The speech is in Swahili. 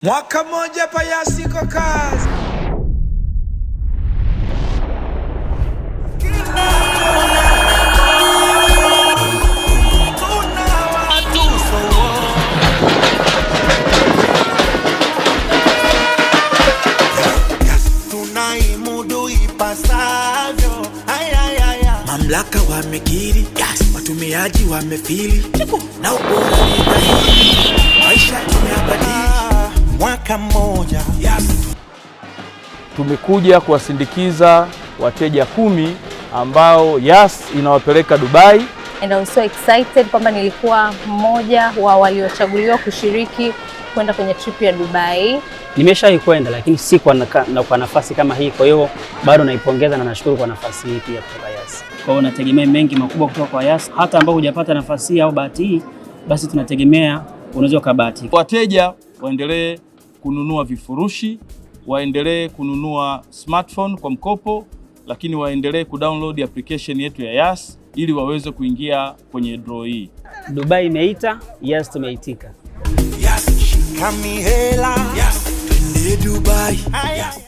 Mwaka mmoja pa Yas iko kazi. Tuna watu so Tunaimudu ipasavyo. Ay, ay, ay, ay. Mamlaka wamekiri, yes. Watumiaji wamefeel na ubora ni dhahiri, maisha tumeyabadili. Ah, mwaka mmoja. Yes. Tumekuja kuwasindikiza wateja 10 ambao Yas inawapeleka Dubai. And I was so excited kwamba nilikuwa mmoja wa waliochaguliwa kushiriki kwenda kwenye trip ya Dubai. Nimeshawahi kwenda lakini si kwa nafasi kama hii. Kwa hiyo bado naipongeza na nashukuru kwa nafasi hii pia kutoka Yas. Kwa hiyo nategemea mengi makubwa kutoka kwa Yas. Hata ambao hujapata nafasi hii au bahati hii, basi tunategemea unaweza ukabahatika. Wateja waendelee kununua vifurushi, waendelee kununua smartphone kwa mkopo, lakini waendelee kudownload application yetu ya Yas ili waweze kuingia kwenye draw hii. Dubai imeita, Yas tumeitika. Yes. Kamihela. Yes. Twende Dubai. Ay, ay.